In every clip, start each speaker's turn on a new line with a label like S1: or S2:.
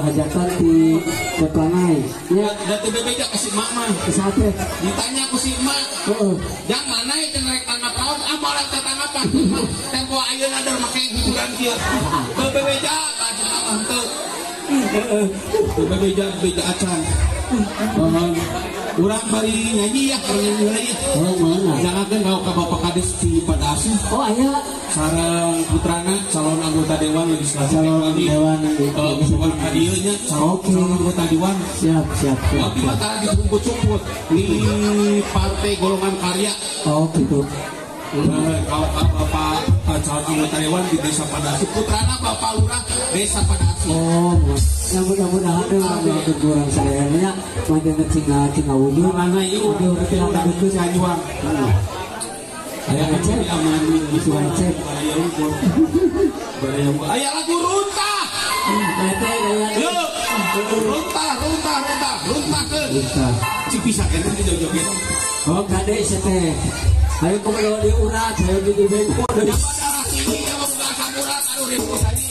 S1: hajatan di Pelangai. Ya,
S2: da teu bebeja ka si emak mah.
S1: Sate.
S2: Ditanya ku si emak.
S1: Heeh.
S2: Jang mana ieu rek tanggap naon? Ah moal teh tanggapan. Tempo ayeuna der make hiburan kieu. Teu bebeja ka si emak mah henteu. Heeh. Teu bebeja beja acan. Mohon urang bari nyanyi ya, bari nyanyi lagi.
S1: Oh, mana?
S2: Jangankan kau ka Bapak Kades di Padasu.
S1: Oh, aya
S2: sareng putrana calon anggota dewan legislatif
S1: calon dewan
S2: bukan ka dieu nya, calon anggota dewan.
S1: Siap, siap, siap.
S2: Tapi mah tara disumput-sumput di Partai Golongan Karya.
S1: Oh, gitu.
S2: Kalau Bapak calon anggota dewan di Desa Padasu, putrana Bapak Lurah Desa Padasu.
S1: Oh, ya mudah-mudahan deh urang sadayana mantan tinggal tinggal wujud.
S2: Mana ieu urang teu Cianjuang. Aya ngecek aman
S1: di wajib.
S2: Aya lagu runtah. Yuk, runtah, runtah, runtah, runtahkeun.
S1: Runtah.
S2: Cik bisa kan teh joget.
S1: Oh, kade teh. Ayo kumaha di urat, ayo di bengko.
S2: Darah tinggi, ya bukan samurat, aduh ribut tadi.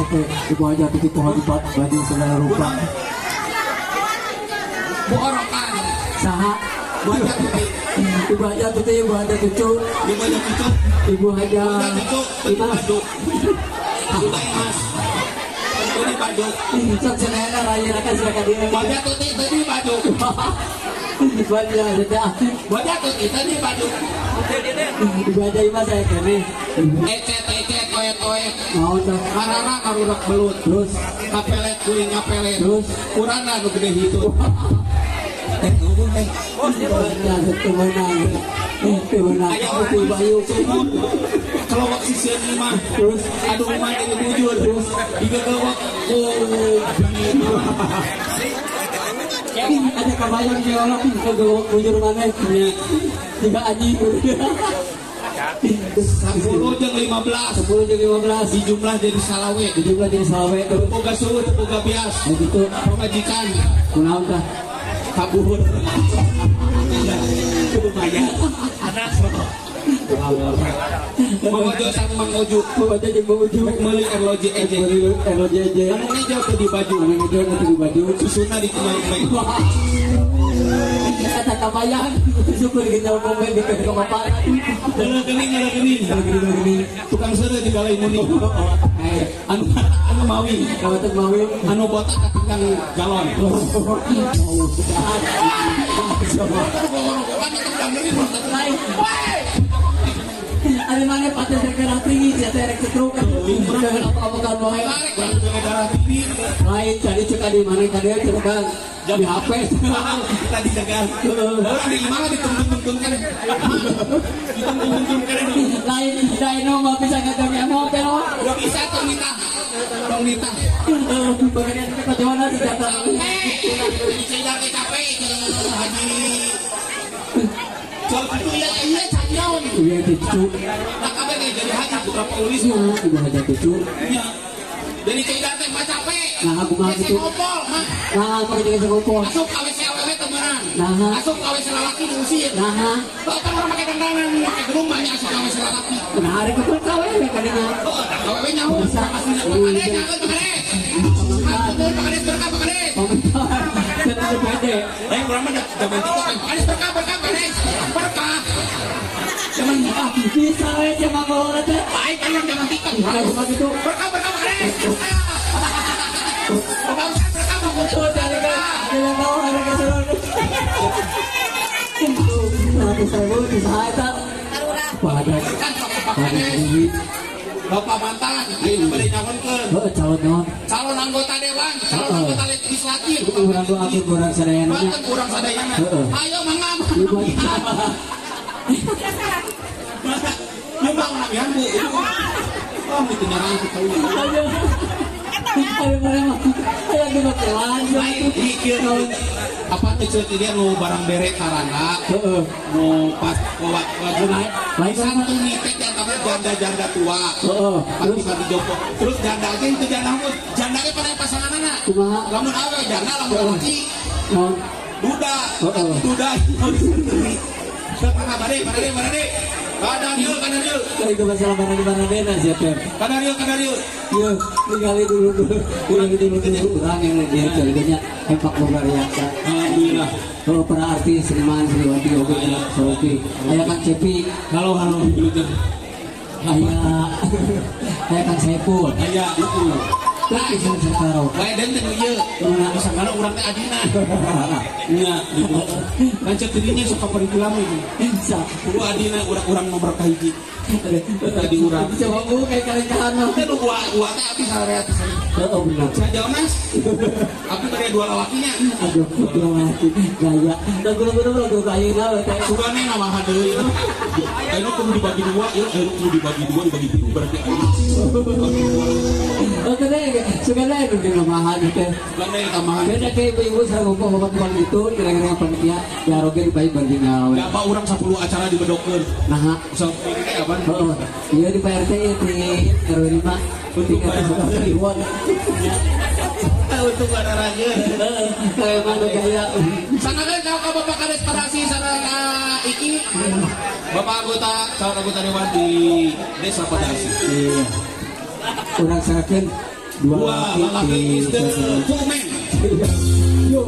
S1: Ibu Haja Tuti pohon baju segala rupa.
S2: Bu Orokan.
S1: Saha?
S2: Bu Haja Tuti.
S1: Ibu Haja Tuti, Ibu Haja Cucu.
S2: Ibu Haja Cucu.
S1: Ibu Haja Imas.
S2: Duda Imas. Tadi baju.
S1: Sok cenah raya akan silakan dia.
S2: Bu Haja Tuti tadi baju.
S1: Bu Haja
S2: Bu Haja Tuti tadi baju.
S1: Ibu Haja Imas saya kene.
S2: Ecet ecet oet oet.
S1: Naon tah?
S2: Marara karurak belut.
S1: Terus
S2: kapelet kuring kapelet.
S1: Terus
S2: urana nu gede hitut. Kelowak sisieun mah
S1: terus
S2: aduh mah deui bujur
S1: terus
S2: digegelewak ku
S1: ada kabayang geolog kegelewak bujur maneh tiga anjing
S2: 10 jeung 15
S1: 10 jeung 15
S2: dijumlah jadi salawe
S1: dijumlah jadi salawe
S2: boga suruh boga bias
S1: begitu
S2: pamajikan
S1: kunaon tah
S2: kabuhur kudu bayar anak Mang Ojo sang Mang Ojo
S1: Mang Ojo jeung Mang Ojo
S2: meuli RLOJ EJ
S1: meuli RLOJ EJ
S2: anu ngejo teu di baju
S1: anu ngejo teu di baju
S2: susuna di kumaha
S1: eta kabayang syukur kita komen di kemaparan
S2: geuning geuning tukang seureuh di balai muni anu anu mawi
S1: kawaten mawi
S2: anu botak katinggang galon
S1: Ari mana paten rek darah tinggi sia teh rek stroke jangan apa-apa wae lain tadi cek di mana tadi cek Bang di HP
S2: tadi jaga orang di mana dituntun-tuntun kan dituntun-tuntun kan
S1: lain dino mah bisa ngagang mobil
S2: udah bisa tong nita tong nita
S1: bagian ke mana sih datang
S2: saya capek haji Soal itu ya iya cacion.
S1: Iya cucu.
S2: Nah kabeh jadi haji putra Paulis.
S1: Iya, ibu haji cucu.
S2: Iya. Jadi cai teh mah capek.
S1: Nah, aku mah gitu.
S2: Ngompol, mah.
S1: Nah, aku jadi ngompol.
S2: Asup ka WC awewe teu meunang.
S1: Nah,
S2: asup ka WC lalaki diusir.
S1: Nah,
S2: kan urang make dandanan, make gedung mah nya asup ka WC lalaki.
S1: Nah, hari kebun ka wewe kadinya.
S2: Oh, ka wewe nyaho.
S1: Bisa.
S2: Pak Kades, nyaho Pak Kades. Atur Pak Kades berkah Pak Kades.
S1: Komentar. Pede.
S2: Lain urang mah zaman TikTok Pak Kades berkah berkah Pak Kades. Berkah.
S1: Zaman bisa we zaman baheula teh.
S2: Baik kan zaman TikTok.
S1: Nah, gitu.
S2: Berkah berkah Pak Kades. Bapak Ustaz berkah Pak
S1: Ustaz. Ada naon ada keseruan. 100.000 bisa eta. Pada.
S2: Bapak mantan, ayo bade nyalonkeun.
S1: Heeh, calon naon?
S2: Calon anggota dewan, calon anggota legislatif.
S1: Urang doakeun urang sadayana.
S2: Urang sadayana. Ayo mangga. Nyumbang nabihan Bu. Oh, itu nyarang kita.
S1: Ayo mana mah. Ayo dibatelan.
S2: Mikir apa teh dia nu barang bere karana.
S1: Heeh.
S2: Nu pas lain satu nitek di antara janda-janda tua.
S1: Heeh.
S2: Terus di jompo. Terus janda ge itu janda mun janda ge pada pasanganana.
S1: Kumaha?
S2: Lamun awe janda lamun laki.
S1: Naon?
S2: Duda. Duda. Setengah bade, bade, bade. Kadang yuk, kadang yuk.
S1: Itu masalah barang-barang sia teh.
S2: Kadang yuk, kadang yuk.
S1: Yuk, ningali dulu dulu. Ningali dulu dulu urang yang dia jadinya hepak luar biasa.
S2: Alhamdulillah.
S1: Oh, para artis seniman seniwati oge Sofi. Aya Kang Cepi.
S2: Halo halo dulu.
S1: Aya aya Kang Saipul.
S2: Aya itu.
S1: Lah ieu sakaro.
S2: Bae den teh ieu.
S1: Mana
S2: sakaro urang teh adina. Nya gitu. Lanceuk dirinya sok kaparikulam itu.
S1: Bisa.
S2: Kudu adina urang-urang nomor kahiji. Tadi urang.
S1: Coba bu kayak kalengkahan mah.
S2: Teh nu gua teh abis sareat.
S1: Heeh benar.
S2: Sajaonas. Abi bari dua lalakinya.
S1: Aduh, dua lalaki gaya. Da guru-guru lagu ayeuna teh.
S2: Sugane namahan deui. Ayeuna kudu dibagi dua, ieu ayeuna kudu dibagi dua, dibagi tilu berarti ayeuna.
S1: Oh, teh sugane nu dinamahan teh.
S2: Sugane tambahan.
S1: Beda ke ibu-ibu sareng bapak-bapak tukang itu kira-kira panitia diaroge dibayi bari gawe.
S2: Da apa urang 10 acara dibedokeun.
S1: Nah,
S2: sok teh apa?
S1: Heeh. Ieu di Pak RT di RW 5. Untuk Kliwon.
S2: Untuk ada raja.
S1: Kayak mana gaya.
S2: Sangakeun ka Bapak Kades Padasi sareng Iki. Bapak anggota calon anggota dewan di Desa Padasi.
S1: Iya. Urang sangakeun
S2: Dua lalaki is the full man.
S1: Yuk.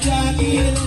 S2: Jadi